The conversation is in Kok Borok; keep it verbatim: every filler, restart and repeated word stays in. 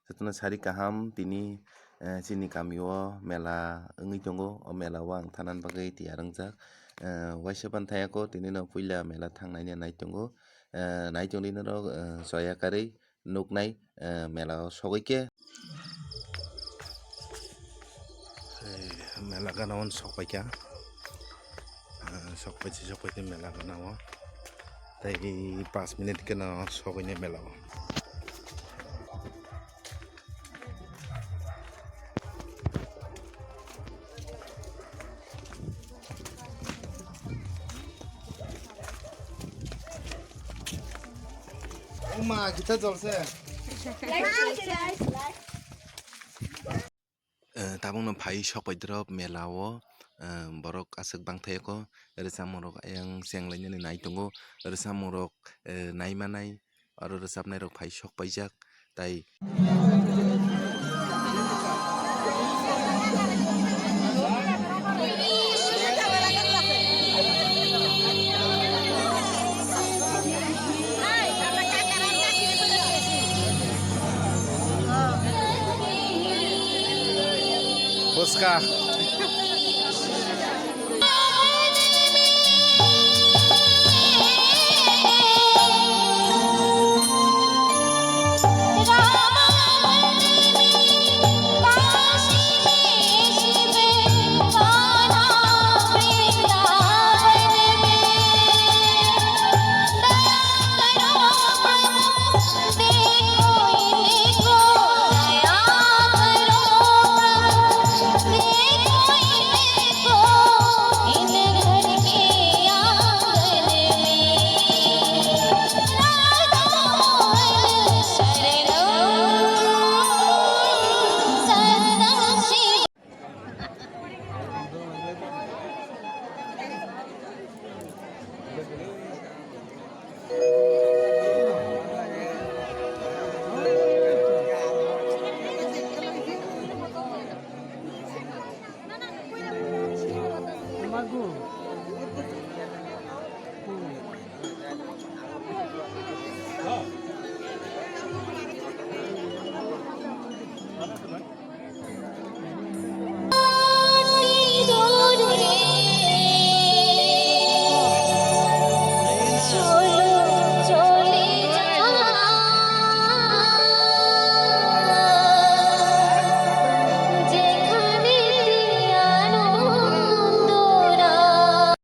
Jotono sari kaham tini, eh, chini kamio mela wngwi tongo. O mela o ang thanani bagwi tiyar wngjak. Eh, waisa phano thayako, tini no puila mela thangnaini nai tongo. Eh, nai tongdi norok, eh, soya karwi nuknai, eh, mela o sogwi khe. Eh, mela gana o sok paikha. Ah, sok paisi, sok paisi mela gana o. Tei pas minute kheno sogwini mela o. Oma, kita jolse. Eh, tabukno phai sok pai drop mela o, eh, borok aswk bangthai ko, rwchapmung rok ayang chenglainani nai tongo, rwchapmung rok, eh, nai manai, aro rwchapnai rok phai sok paijak, tai. Puska.